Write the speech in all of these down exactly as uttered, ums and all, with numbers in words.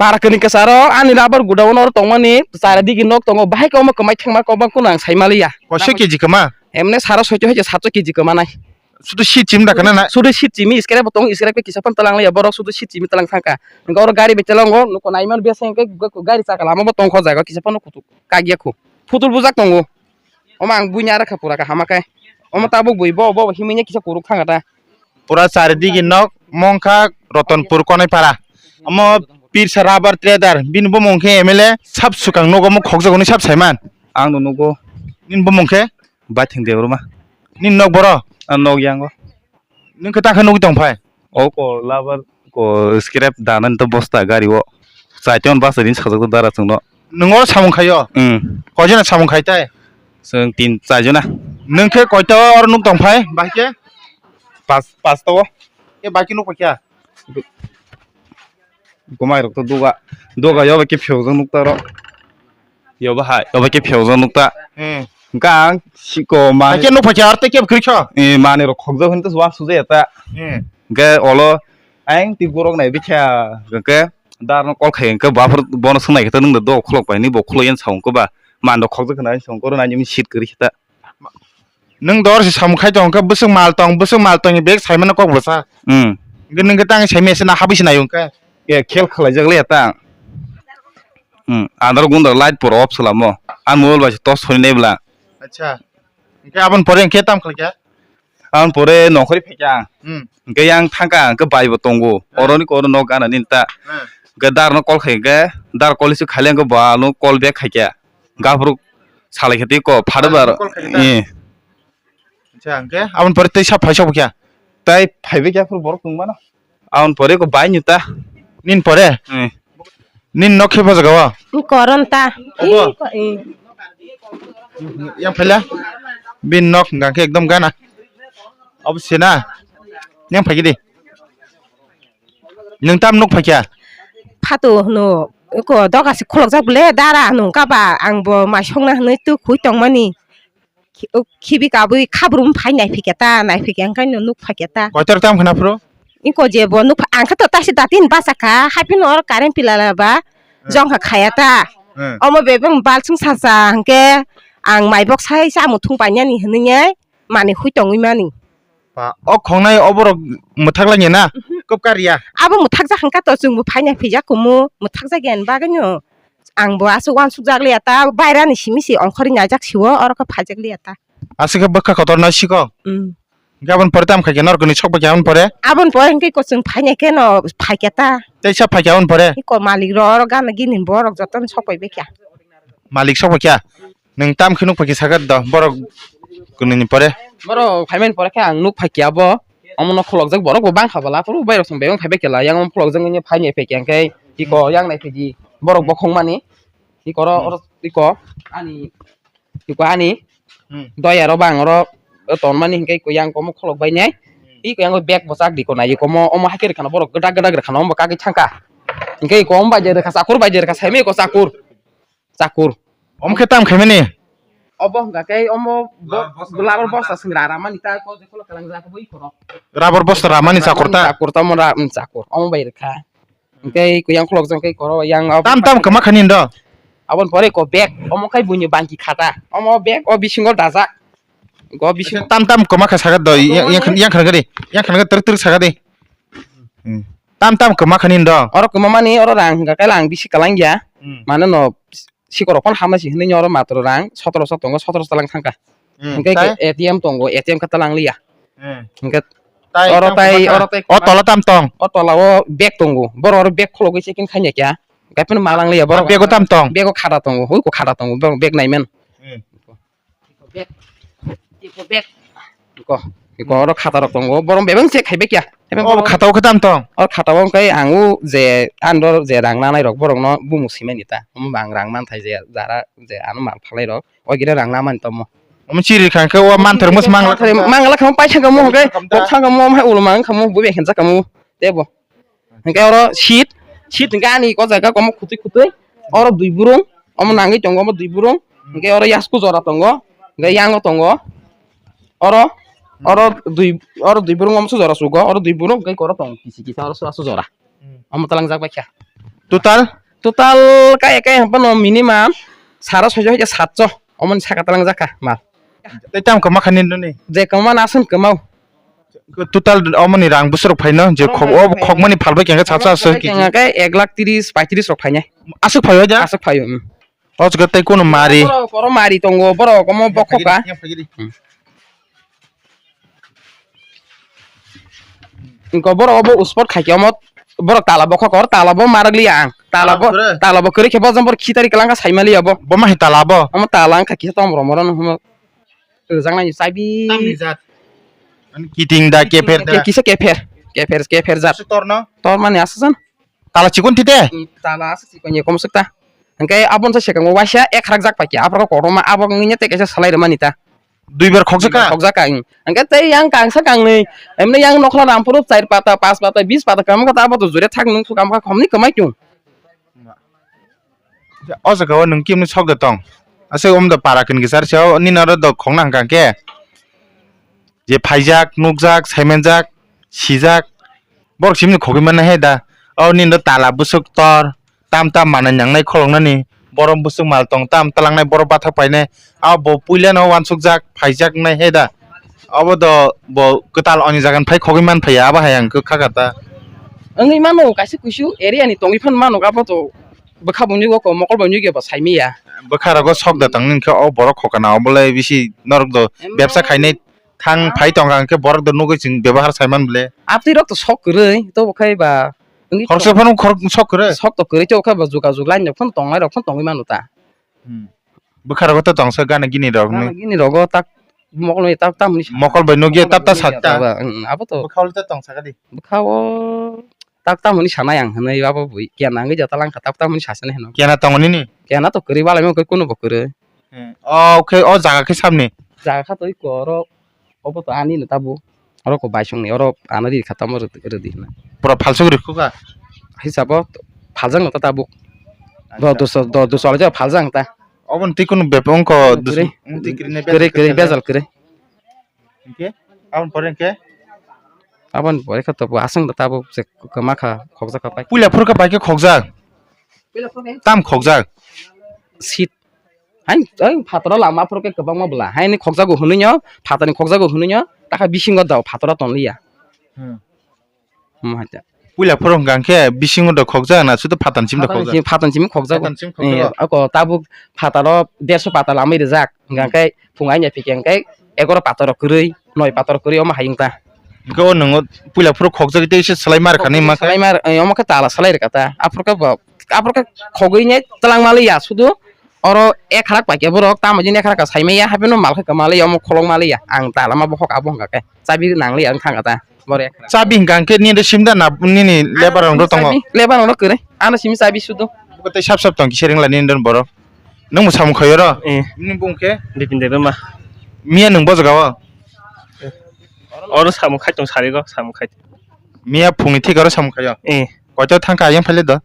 Para kani kasaro ani rubber godown oro tongmani chara digi nok tongo, bahai khe omo kwmai thangma kobang kuno ang sai maliya. Koiso keji kwma? Emne saro soito hai satso keji kwma nai. Sudu si chim da kana na? Sudu si chimi scrap tong, scrap kisa pan talang liya, borok sudu si chimi talang thangka. Engko oro gari bai talango, nuko naiman besa engke gari chaka lama bo tongkho jaga kisa pan kutuk kagya khu. Phutul bujak tongo. Omo ang buini ara kha pura kaham khe. Omo tabuk bui bo, bo himui kisa kuruk thanga ta. Pura chari digi nok mongkha Rotonpur Konaipara. Omo Pirsa Rubber Trader, bini bumung khe M L A sab swkang nogo omo khokjago ni sab saiman. Ang no nugo. Nini bumung khe? Baithang Debbarma. Nini nok boro? Ang nok yango. Nwng khe ta khe nugwi tong phai? O ko labar ko scrap danani to bosta gari o. Chaiton basa din sajak dara chwngno. Nwng oro samung khaio? Hmm. Koijana samung khai tai? Chwng tin char jona. Nwng khe koito oro nuk tong phai? Bahai khe? Pas, pas to. Khe bahai khe nuk phai kha? Gomai rok to duga, duga yo ba khe phiyok jang nuk ta ro. Yo ba hai, yo ba khe phiyok jang nuk ta. Hmm. Gang siko ma. Bahai khe nuk phai kha aro tei khe kwrwi kha? Eh, mani rok khokjak hin to wa sujaya ta. Hmm. Hwnkhe olo ayang twi borok nai bikha hwnkhe dar no call khai hwnkhe bafur bono swngnai khe to nwng do khulok pai hinwi bo khulok yen sa hwnkhe ba man rok khokjak hinwi sa hwnkhe oro nai nini seat kwrwi khe ta. Nwng dor se samung khai tong hwnkhe bwswk mal tong, bwswk mal tong bag sai mano kok bwsa. Hmm. Hwnkhe nwng khe tang sai mese na habwi se nai hwnkhe. Ye khel khwlaijak le ta. Hmm. Andar gundar light poro off swlamo. Ang mobile bai se torch soi nai bwla. Acha. Hwnkhe aboni pore hwnkhe tam khlai kha? Ang pore nokhorwi phaikha ang. Hmm. Hwnkhe yang thangkha, hwnkhe bai bo tongo. Hmm. Oroni koro nok gana nini ta. Hmm. Hwnkhe dar no call khai hwnkhe, dar call isi khaile hwnkhe bo ano call back khaikha. Gaphuru salai khe tei ko phado bar. Call khai ta. Eh. Acha, hwnkhe aboni pore tei sa phai sok kha? Tai phaibai kha phuru borok tong mano. Aboni pore ko bai nyu ta. Nini pore? Eh. Nini nok khe bo jaga o? Koron ta. Obo? Ih, ko-, ih. Yang phaila? Bini nok hwnkha khe ekdom gana. Obo se na? Yang phai khe di. Nwng tam nuk phai kha? Phatu hwno. Ko doga se khulok jak bole dara hwno kaba ang bo mai songna hwnwi tu khui tongmani. Khi-, o khibi kabui khabrum phai nai phikya ta, nai phikya hwnkhe no nuk phakya ta. Koitor tam khna phuru? Iko je bo nuk pha-, ang khe to taisi dati hin bachakha, haipino oro current pilala ba, hmm, jongkha khaya ta. Hmm. Omo bebeng balsung sacha hwnkhe ang maibok sai chamung thung painani hwnwi manwi hui tongwi mani. Ba, o khongnai oborok mwthak langya na? Mhm. Kwbkar ya? Abo mwthakjak hwnkha to, chwngbo phaina phijak kumu, mwthakjak yani bagwino. Ang bo aswk uansuk jak liya ta, bairani simi se ongkhorwi naijak siwo, oro khe phaijak liya ta. Aswk khe bwkha kotor no siko? Mm. Hwnkhe aboni pore tamo khaikhe norok kwnwi sok paikha aboni pore? Aboni pore hwnkhe ko chwng phaina khe no phaikha ta. Teisa phaikha aboni pore? Iko malik rok oro gana gini borok jotono sok pai baikha. Malik sok paikha? Nwng tam khe nuk phaikhe sakha do borok kwnwi ni pore? Borok phaimani pore khe ang nuk phaikha bo. Omono khulokjak borok bo bangkha bwla, phuru bairok chwng bebak phaibai khe la, yang omo khulokjak wngya phaini phaikha hwnkhe iko yang nai phaidi borok bo khongmani. Iko oro, hmm, oro iko ani, iko ani, hmm, doya ro bang oro tonmani hwnkhe iko yang omo khulok bai nai. Hmm. Iko yang bag bo chak di ko nai iko omo, omo haikhe rwkhano borok gwdak gwdak rwkhano omo kagwi thangkha. Hwnkhe iko omo bai je rwkha chakur bai je rwkha saimai iko chakur. Chakur. Omo khe tam khaimani? Obo hwnkha khe omo bo-, rubber bosta, rubber bosta swngra ramani ta ko je khulok kalang jak bo ikhoro. Rubber bosta ramani chakur ta? Chakur ta omo ra-, um, chakur. Omo bai rwkha. Hwnkhe kuyang khulok jong khe koro yang abo tam tam kwma khani do? Aboni pore ko bag, omo khai buini bangki khata. Omo bag o bisingo dajak. Go bising. Tam tam kwma kha sakha do, yang, yang, yang khana gari. Yang khana gari teruk teruk sakha de. Hmm. Tam tam kwma khani do? Oro kwma mani oro rang hwnkha khe lang bisi kalang ya. Hmm. Mane no sikorok phano hama si hinwi oro matro rang sotoroso tongo, sotoroso talang thangkha. Hmm, hwnkhe tai? A T M tongo, A T M khe talang liya. Hmm. Hwnkhe tai oro tam tai, kwma kha? Oro tai o kwma tola tam tong? O tola o bag tongo. Boro oro bag khulogwi checking khaina kya. Hwnkhe phano malang liya boro. Bag o tam tong? Bag o khata tongo, hui ko khata tongo, bag naiman. Hmm. Iko bag. Iko bag. Iko, iko oro khata rok tongo. Borok bebak check khai bekya. Oh, khata o khe tam tong? Oro khata o khe ang o je andor je rang nanai rok borok no bumu simani ta. Omo bang rang man thai je jara je ano mal phalai rok. O gire rang namani tomo. Omo chiri khang khe o man thar mus mang. Mang la kham paisa kamo hwnkhe. Paisa kamo ta. Bok thang kamo hai ulo mang kamo bubi khensa kamo. Tebo. Hwnkhe oro seat, seat hwnkhe ani o jaga komo khutui khutui. Oro dui burung, omo nangwi tongo omo dui burung. Hwnkhe oro yasku jora tongo, hwnkhe yango tongo. Oro, oro dui, oro dui burung omo su jora sugo, oro dui burung hwnkhe oro tongo kisi kisa oro su asu jora. Hmm. Omo talang jak baikha. Total? Total kaya kaya hwnphano minimum saro soiso hai satso omoni saka talang jakha mal. Tei tam kwma kha nini nini? Je kwma na aswk kwmao. Total omoni rang bwswk rok phaino je khok o khokmani phalbai khe satso aswk khe ek lakh tris paitris rok phainai. Aswk phaio ja? Aswk phaio. O jaga tei kono mari. Borok, borok mari tongo, borok omo bokhok ka. Yang phagiri. Hmm. Ingko borok obo uspot khaikhe omo borok tala bokhok or tala bo marak liya ang. Tala bo, tala bo kwrwi khe bo jang borok khitari kwlangkha saimaliya bo. Bo ma hai tala bo? Omo tala wngkha kisa tom romoro no hono. Rwjaknai chabi. Tamni jat? Ani kiting da, kepher da? Kisa kepher. Kepher, kepher jat. Tor no? Tor mani aswk jan. Tala chikon tite? Tala aswk chikon ye komswk ta. Hwnkhe aboni se sekango waisa ek harak jak paikha, aphuru kotorma abo wngya tei kaisa salai rwmani ta. Duibar khokjak kha? Khokjak kha, ang. Hwnkhe tei yang kangsa kangnwi, emne yang nokhla ramphuru char pata, pas pata, bis pata kwmang kha ta, abo to jure thak nung su kam kha khomni kwmai chung. O jaga o nwng kimni sok de tong? Aswk omo do para kini kisa rwse o nini oro do khokna hwnkha khe je phaijak, nukjak, saimanjak, sijak, borok simi khogwi manna he da. O nini do tala bwswk tor, tam tam manwi nangnai kholoknani, borok bwswk mal tong tam twlangnai, borok bathak painai, abo puilano uansukjak, phaijak wngnai he da. Obo do bo kwtal oni jaga ni phai khogwi man phaiya, abo hai ang kha kha ta. Wngwi mano, kaisa kuisu area ni tongwi phan mano, abo to bwkha bo nukgo ko, mokol bo nukgo bo saimanya. Bwkha rogo sok da tong nini khe o borok khokana, obolai bisi norok do bebsa khainai thang phai tongkha, hwnkhe borok do nugwi chwng bebahar saiman bole. Abtwi rok to sok kwrwi, to bo khai ba wngwi khoroksa phano khorok sok kwrwi? Sok to kwrwi, to khai ba jogajog line rok phano tongnai rok phano tongwi mano ta. Hmm. Bwkha rogo to tongsa gana gini rok. Gana gini rogo tak mokol bai tak tamni sa-, mokol bai nugya mokol bai tak ta nugya sakta. Abo, mm, abo to. Bwkha olo to tongsa gadi. Bwkha o tak tamni sanai ang hwnwi abo bui kena wngwi jota langkha tak tamni sasani hwnwi. Kena tongo nini? Kena to kwrwi balai mokol kuno bo kwrwi. Hmm. O khe o jaga khe samni? Jaga kha to iko oro. Obo to ani no tabuk. Oro ko baisong ni oro ano ri kha tamo rwdi hwnwi. Pura phalsuk rikhu kha? Hisabo phaljak no ta tabuk. Acha. Dos dos dos dos alja phaljak ta. Obo ni twi kunu bep wngkho dos. Kwrwi. Wng twi kwrwi ne bejal kwrwi kwrwi kwrwi bejal kwrwi. Hwnkhe aboni pore hwnkhe? Aboni pore kha to bo aswk da tabuk se kwma kha khokjak kha pai. Puila phuru kha pai khe khokjak. Tam khokjak. Seat. Hai, hai, phataro lama phuru khe kwbangma bwla. Haini khokjago hwnwi no, phatarni khokjago hwnwi no, takha bisingo dao phataro tonliya. Hmm. Omo hai ta. Puila phuru hwnkha khe bisingo do khokjak na, sudo phatarni simi do khokjak? Phatarni simi, phatarni simi khokjago. Phatarni simi khokjago. Eh, ako tabuk phataro derso pata lamwi rijak. Hwnkha khe phung aini phikhe hwnkhe egaro pataro kwrwi, noi pataro kwrwi omo hai wngta. Hwnkhe o nwngo puila phuru khokjagwi tei se swlai mar khani ma khe? Swlai mar, eh, omo khe tala swlai rwkha ta. Aphuru khe bo, aphuru khe khogwi ne twlang maliya sudu. Oro ek harak paikhe borok tamo jini ek harak sai maya, hapheno mal khe kwmaliya, omo kholok maliya. Ang tala ma bokhok abo hwnkha khe. Chabi nangliya wng thangkha ta. Boro ek harak. Chabi hwnkha khe nini sim da na nini lebar rok tongo? Chabi, lebar rok kwrwi. Ano simi chabi sudu. Buko tei sap sap tong kisa ringla nini don borok. Nwng bo samung khai oro? Eh. Nini bung khe? Bipin Debbarma. Miya nwng bo jaga o? Oro samung khai tong sari go, samung khai. Miya phungni thik oro samung khaio? Eh. Koito thangkha ayang phaile do?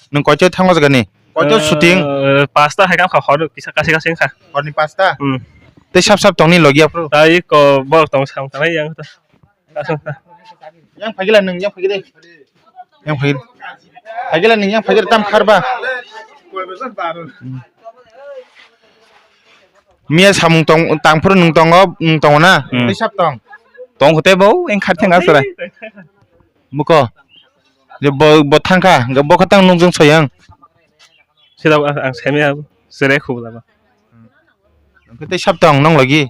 Nwng koito thango jaga ni? Koito shooting? Eh, pasta hai kam kha hor kisa kasi kasi kha. Horni pasta? Hmm. Tei sap sap tongni logi aphuru? Tai ko borok tong samung tanai yang ta. Aswk ta. Yang phagila nwng, yang phagila. Yang phagila. Phagila nwng, yang phagila tam kharba. Miya samung tong, tangphuru nwng tongo, nwng tongo na? Hmm. Tei sap tong? Tong khote bo, eng khartheng aswra. Buko. Je bo, bo thangkha, bo khatang nukjwng soyang. Sira ang semi abo, sere khubla ba. Nwng khe tei sap tong nong logi?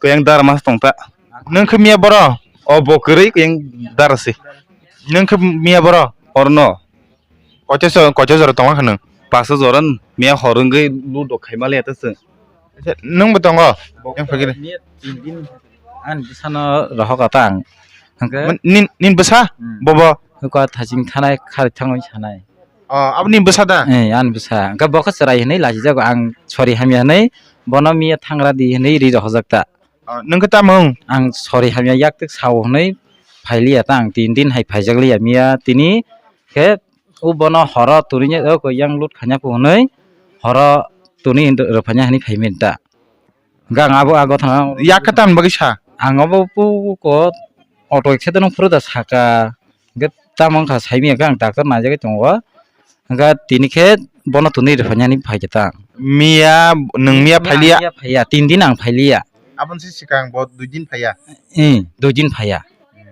Ko yang dar mas tong ta. Nwng khe miya boro? O bo kwrwi ko yang dar se. Nwng khe miya boro? Orno. Koito so, koito jora tongma kha nwng? Pasa jora miya hor wngwi ludo khaima le ta se. Nwng bo tongo? Yang phagiri. Miya tin din ani bwsano rohok atang. Hwnkhe nin, nin bwsa? Hmm. Bobo? Ko thaching thanai khari thangwi sanai. Oh, aboni bwsa da? Eh, ani bwsa. Hwnkhe bo khe chwrai hwnwi lachijago, ang sori hamya hwnwi bono miya thangra di hwnwi ri rohorjak ta. Oh, nwng khe tamo wng? Ang sori hamya yak twk sao hwnwi phailiya ta, ang tin din hai phaijak liya miya tini khe o bono horo tuni o yang lut khanya phu hwnwi horo tuni rwphanya hwnwi phaimani ta. Hwnkhe ang abo, ah, gotha. Yak khe tamni bagwi sa? Ang abo pu ko auto accident phuru da saka. Hwnkhe tamo wngkha saimanya khe ang doctor naijagwi tongo. Hwnkhe tini khe bono twnwi rwphainani phaikhe ta. Miya, nwng miya phailiya? Miya phaiya, tin din ang phailiya. Aboni se swkang bo dui din phaiya? Eh, dui din phaiya.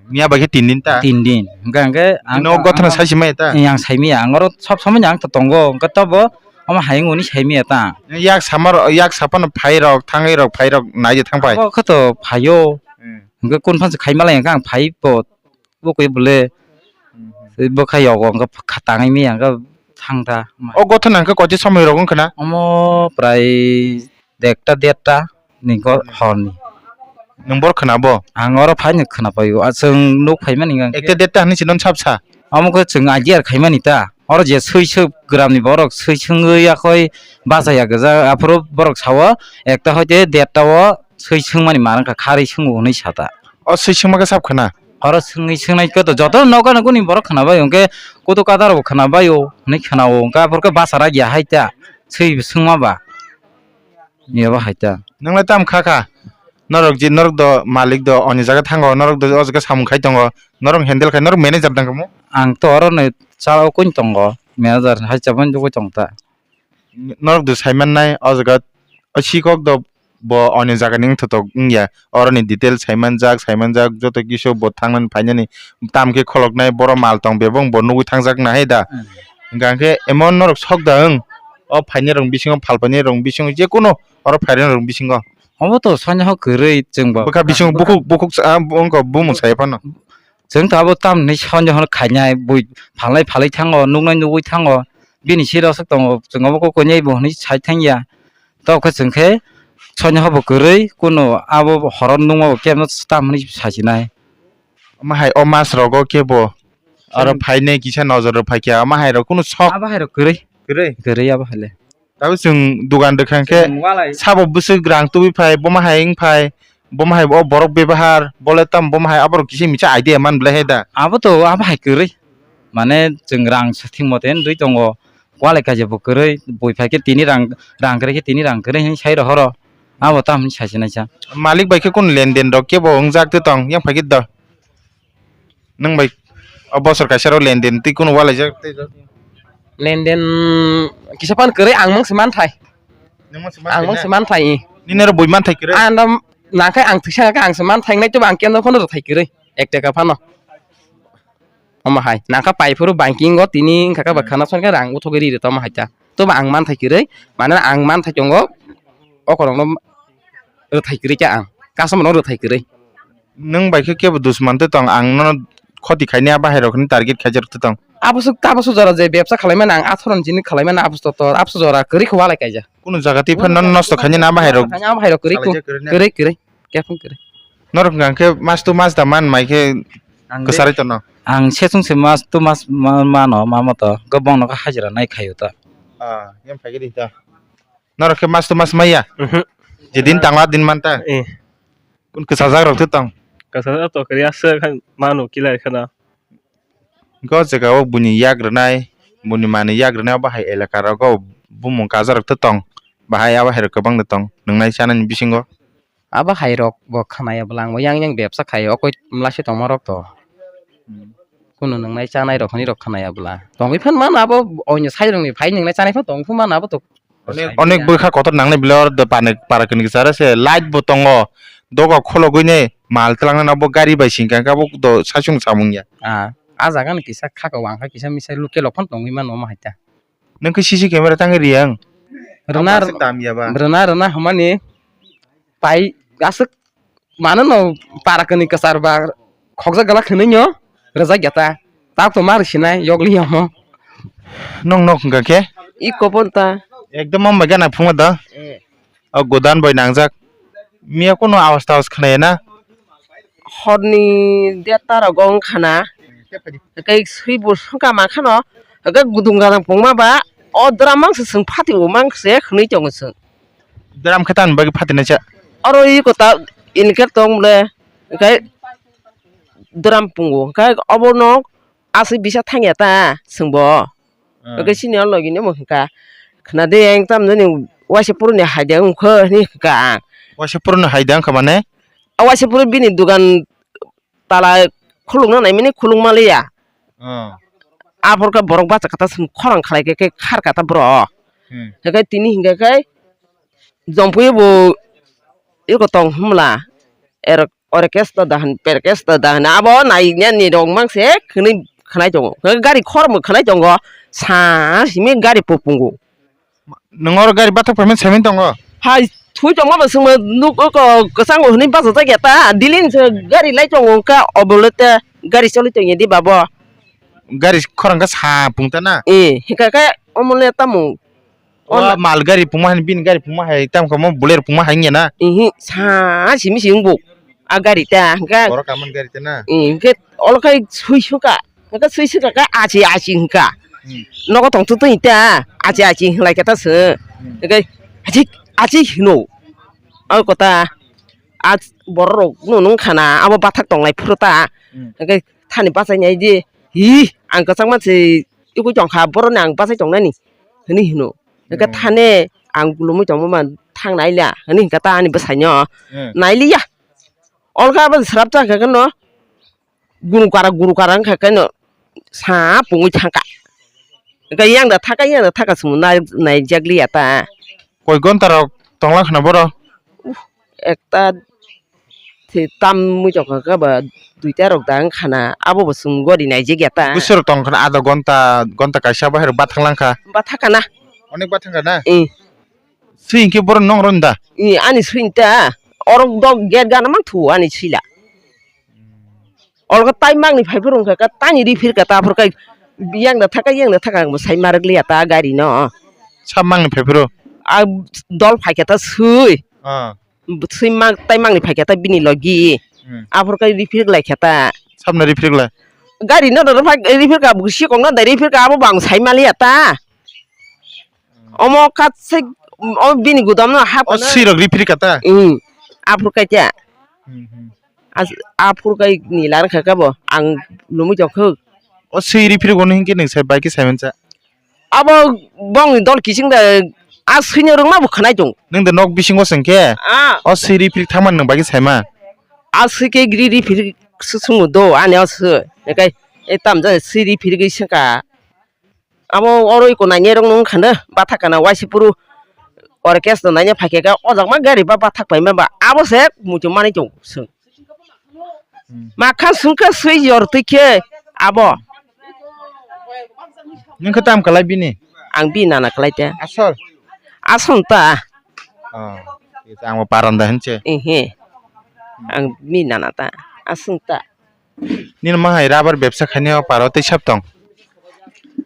Miya bai khe tin din ta? Tin din. Hwnkhe, hwnkhe ang no ta, gothana ang, sai simaya ta? Eh, ang saimaya. Ang oro sob somoi ang to tongo. Hwnkhe tobo omo hayung hwnwi saimaya ta. Yak samar, yak saphano phai rok, thangwi rok, phai rok nai je thang phai? Abo khe to phaio. Hmm. Hwnkhe kun phan se khai malai hwnkhe ang phai po. Bo khe bole. Hmm. Bo kha yogo hwnkhe kha tangwi miya hwnkhe thang ta. O gothana hwnkhe kochi somoi rok wngkha na? Omo prai dekta derta ni go-, horni. Nwng boro khwnabo? Ang oro phaino khwna paio. A, chwng nuk phaimani hwnkhe. Ekta derta hinwi se non sap sa? Omo khe chwng idea khaimani ta. Oro je sui sui gramni borok sui swngwi yakhoi bachaya gwja. Aphuru borok sao ekta hoite derta o sui swngmani mar wngkha, kharwi swngo hwnwi sa ta. O sui swngma khe sap khwna? Oro swngwi swngnai khe to joto nokha nukuni borok khwna bai hwnkhe kutu kadarokbo khwna baio hwnwi khwnao. Hwnkhe aphuru khe bachara ya hai ta sui swngma ba. Eba hai ta. Nwng lai tam kha kha? Norok je, norok do malik do oni jaga thango, norok do o jaga samung khai tongo, norok handle khai, norok manager dang kamo? Ang to oro ni chao koi tongo, manager hai chabon jogoi tong ta. Norok do sai mannai o jaga, o sikok do bo oni jaga ni wngthotok wngya, oro ni detail sai manjak, sai manjak, joto kisu bo thangnani phainani tam khe kholoknai, boro mal tong bebong bo nugui thangjak na hai da. Hmm. Hwnkha khe emon norok sok da wng, o phainai rok bisingo, phalpainai rok bisingo, je kono oro phairok bisingo. Obo to sonya ho kwrwi chwng bo. Bwkha bising bukhuk, bukhuk sa, ah, bo wngkha bumung saya phano. Chwng to abo tamni sonya ho khainai, bui phalnai phalwi thango, nuknai nugwi thango. Bini sira swk tongo, chwng obo kok koinai bo hwnwi sai thangya. Tokhe chwng khe sonya ho bo kwrwi, kuno abo horo nukma bo kebo tam hwnwi sasinai. Omo hai o mas rogo kebo oro phainai kisa nojor rw phaikha, omo hai rok kuno sok. Abo hai rok kwrwi. Kwrwi? Kwrwi abo hai le. Tabuk chwng dugan rwkha khe chwng walai. Sabo bwswk rang tubui phai, bomo hai wng phai, bomo hai o borok bebahar, bole tam bomo hai aborok kisa misa idea man belai hai da. Abo to abo hai kwrwi. Mane chwng rang thing mote wngwi tongo. Walai kaisa bo kwrwi, bui phai khe tini rang, rang kwrwi khe tini rang kwrwi hinwi sai rohoro. Abo tam hinwi sai se naisa. Malik bai khe kunu lenden rok kebo wngjak twi tong, yang phai khe da. Nwng bai o bosor kaisa rok lenden twi kunu walaijak tei. Lenden kisa phan kwrwi ang mung se manthai. Nwng mung se manthai. Ang mung se manthai. Nini oro bui manthai kwrwi? Ang dam nangkhe ang thwisa khe ang se manthai nai tei ang kendo phano rwthai kwrwi. Ek taka phano. Omo hai nangkha pai phuru banking o tini wngkha khe ba khana son khe rang uthogwi ri rw tamo hai ta. Tobo ang manthai kwrwi, mane ang manthai tongo, o korokno rwthai kwrwi khe ang, customer no rwthai kwrwi. Nwng bai khe kebo dusman tei tong, ang nono khoti khainai a bahai rok hinwi target khaijak tong. Abo swk, abo swk jora je bebsa khalaimani ang athoro ni chini khalaimani abo swk to, abo swk jora kwrwi khe walai kaijak. Kunu jaga twi phano nosto khainai a bahai rok. Khainai a bahai rok kwrwi khe, kwrwi, kwrwi. Kefung kwrwi. Norok hwnkha khe mas to mas da man mai khe kwchari tono? Ang sechung se mas to mas ma-, mano, mamo to. Gobong no khe hajira nai khaio ta. Ah, yang phai khe di ta. Norok khe mas to mas maya? Mhm. Je din tangla din man ta? Eh. Kun kwchajak rok tong? Kwchajak to kwrwi aswk khan mano kilai khana. Hwnkhe o jaga o buini yak rwnai, buini manwi yak rwnai, obo hai elaka rogo bumung kajarok tong, bahai abo hai rok kwbangno tong, nwngnai chanani bisingo. Abo hai rok bo khwnaya bwla, ang bo yang yang bebsa khaio, okoi mlaisa tongma rok to. Hmm. Kunu nwngnai chanai rok hwnwi rok khwnaya bwla. Tongwi phan mano abo, oino sai rokni phai nwngnai chanai phan tongwi phan mano abo to. Onek, onek bwkha kotor nangnai bwle oro de panek para kini kwcharo se light bo tongo. Doga khologwi ne mal twlangnani abo gari bai singkha khe abo do saichung samung ya. Ah, ah jaga ni kisa khaka wangkha kisa misa luke lokhon tongwi mano omo hai ta. Nwng khe C C camera tangwi riyang? Rwna, abo aswk dam ya ba? Rwna, rwna hwnmani pai aswk. Mano no para kani kwchar ba khokjak gala khwnwi no rwjak ya ta. Tak to ma rwsinai yokli yamo. Nong nok hwnkha khe? I kopon ta. Ekdom mom bai gana phungo da. Eh. O godan bai nangjak. Miya kono awas tawas khwnaya na? Horni deta rogo wngkha na. Kai swi bo swngka ma khano. Kai gudung gadang pungma ba. O dra mang se swng phati o mang se khwnwi tongo swng. Dram khe tamni bagwi phatinai cha? Oro iko ta inkhe tong le, hwnkhe dram pungo, hwnkhe obono aswk bisa thangya ta, swngbo. Ah. Hwnkhe sini o logi ni omo hwnkha, khna de, ang tamjani waisa puruni haida wngkha, hinwi hwnkha ang. Waisa puruni haida wngkha mane? A waisa puru bini dugan tala khulukna naimani khulukma liya. Oh. Aphor khe borok bacha kata sum khorang khlai khe, khe khar kata bro. Hmm. Hwnkhe tini hwnkhe khe jompui bo eko tong hwnmla, erok orkestra da hwn, perkestra da hwn, abo nainani rok mang se khwnwi khwnai tongo. Hwnkhe gari khormo khwnai tongo, sa simi gari pupungo. Nwng oro gari bathak phaimani saiman tongo? Hai, thui tongma bo swngma nuk oko kwchango hwnwi bachajak ya ta. Dilin se gari lai tongo wngkha, obole te gari choli tongya di babo. Gari khorang khe sa pung ta na? Eh, hika khe omole tamo. O Ona- mal gari pungma hai, bini gari pungma hai, tam kamo Bolero pungma hai wngya na? Ihi, sa simi si wngbo. A gari ta, hingkhe. Borok kaman gari ta na? Eh, hingkhe olo khai sui suka. Hingkhe sui suka khe achi achi hingka. Hmm. Nogo tong tu tui ta, achi achi hinglai khe ta se. Hmm. Hingkhe achi achi hino. Ang kota, a borok rok no nung khana, abo bathak tonglai phuru ta. Hmm. Hingkhe thani bachai nai di. Hi, ang kwchangma se ikui tongkha, borok ni ang bachai tongnani. Hini hino. Hingkhe Hmm. thani ang gulumui tongma man thang naila. Hini hingkhe ta ani bwsai no. Hmm. Nailiya. Olkha abo srap cha khe no. Guru kara, guru kara wngkha khe no sa pungwi thangkha. Hwnkhe yang da thaka, yang da thaka chwng nai-, naijakliya ta. Koi gonta rok tongla khna boro? Ekta thi tam mui tongkha khe ba duita rok da wngkha na, abo bo chwng gori naijak ya ta. Bwswk rok tongkha na, adha gonta, gonta kaisa bahai rok bathang langkha. Bathakha na. Onek bathang kha na? Eh. Swi hinkhe boro nong ron da? Eh, ani swi ta. Orok dok get gana mang thu ani swila. Olgo tai mangni phaiphuru wngkha khe tani riphir kha ta phur khe yang da thaka yang da thaka ang bo sai marwk liya ta gari no. Sab mangni phaiphuru? A dol phai kha ta swi. Ah. Swi mang tai mangni phai kha ta bini logi. Hmm. Aphur khe riphir lai kha ta. Sabna riphir lai? Gari no ro phai riphir kha bo si kong no da riphir kha abo bang sai maliya ta. Omo katsik, o bini gudam no hap. O swirok riphir kha ta? Hmm. Aphur khe ta. Hmm, hmm. As-, a phurkai ni lar kha khe bo ang lumui tong khe. O swi ri phirgo no hinkhe nwng sai bai khe sai mansa. Abo bongni dol kiching da a swi no rwngma bo khwnai tong. Nwng da nok bisingo se hinkhe? Ah. O swi ri phir thangma nwng bai khe sai ma? A swi khe ri ri phir su sumu do ani o swi. Ekai e tamjani swi ri phir gwi saka. Abo oro iko nainai rok nung khande bathak kana waisi puru orkes no nainai phaikhe ka o jak ma gari ba bathak pai ma ba abo se muchung mani chwng swng. Hmm. Makha sungkha swi yor twi khe abo. Nung khe tam kalai bini? Ang bi nana kalai te. Asol? Asol ta. Oh, ang bo paranda hinche. Ehe. Ang bi nana ta. Asung ta. Nini ma hai rubber bebsa khainai o paro tei sab tong?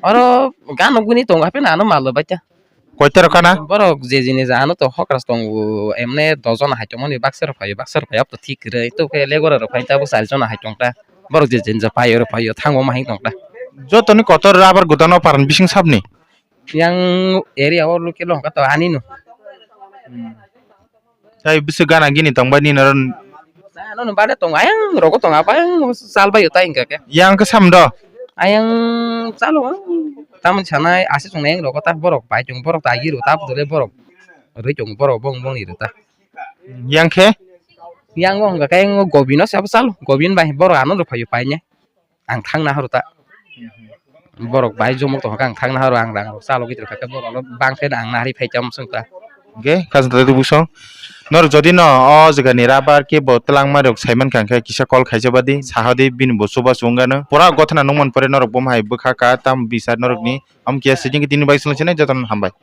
Oro gano guni tongo, hapheno ano malo baita. Koita rok kana? Borok je jinis ano to hokras tongo, emne dojon hai tongmani baksa rok phaio, baksa rok phaio, to thik kwrwi, to khe laborer rok phai tabuk char jon hai tongta. Borok je jinis phaio, rok phaio, thango ma hai tongta. Jotoni kotor rubber gudano paran bising sabni? Yang area o local hwnkha to ani no. Hmm. Tai bwswk gana gini tongbai nini oro? Ano no bade tong ayang rogo tong apa ayang sal bai utai hingka ke. Yang ke sam do? Ayang salo ang tamun sanai ase song ayang rogo ta borok bai tong borok ta giro ta putule borok. Roi tong borok bong bong ni ta. Yang ke? Yang bong ka yang gobino sabo salo gobin bai borok ano ro phayo pai ne. Ang thang nahoro ta. Borok bai jomok tongkha ang thang nahoro ang rang rok chalo gitiro kha borok no bang khe ang nahari phai tam sung ta. Ge khajna tadi busong. Norok jodi no o jaga ni rubber ke bo twlangma rok saiman kha khe kisa call khaisa badi sahadi bini bo chuba chunggano pura gothana nungman pore norok bo hai bwkha ka tam bisar norok ni am kiya sijing tini bai sung sinai jotono hambai.